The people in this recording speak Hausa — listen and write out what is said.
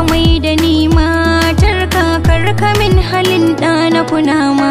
Ka mai da ni matar ka, kar ka min halin ɗa na kunama.